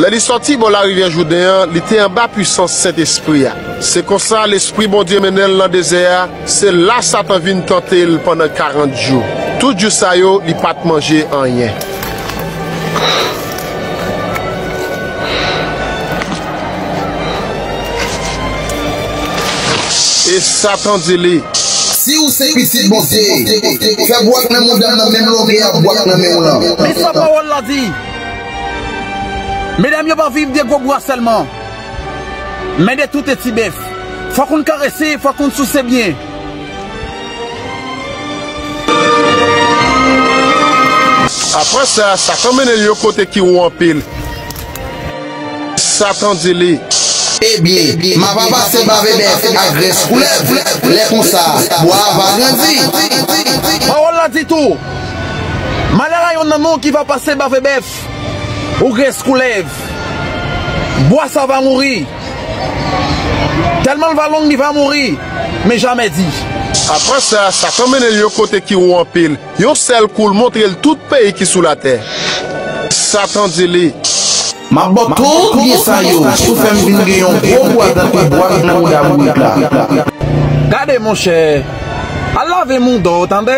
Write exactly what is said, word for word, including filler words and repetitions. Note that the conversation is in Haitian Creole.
Lè li sòti bò larivyè Jouden an, li te anba pisans Sentespri a. Se konsa, Lespri Bondye mennen l nan dezè a, se la Satan vin tante l pandan karant jou. Tout jou sa yo, li pa t manje anyen. E Satan di li, Si w se pitit Bondye, fè bwak nan mouda m nan menm longè ak bwak nan men w lan. Men sa pawòl la di. Medam yo pa viv de gwo bwa sèlman, men de tout ti bèf. Fòk ou n karese, fòk ou n souse byen. Apre sa, Satan mennen l yon kote ki wo anpil. Satan di li, Ebyen, m ap pase bave bèf ak grès koulèv. Lè konsa, bwa a va grandi. Pawòl la di tou, malè a yonn nan nou ki va pase bave bèf ou grès koulèv. Bwa sa va mouri. Tèlman l va long, li va mouri, men jamè di. Apre sa, Satan mennen l yon kote ki wo anpil. Yon sèl kou, l montre l tout peyi ki sou latè. Satan di li, M ap ba w tout byen sa yo si w fè m vin gen yon gwo bwa tankou bwak nan mouda bourik la. Gade, monchè, al lave mouda w, tande?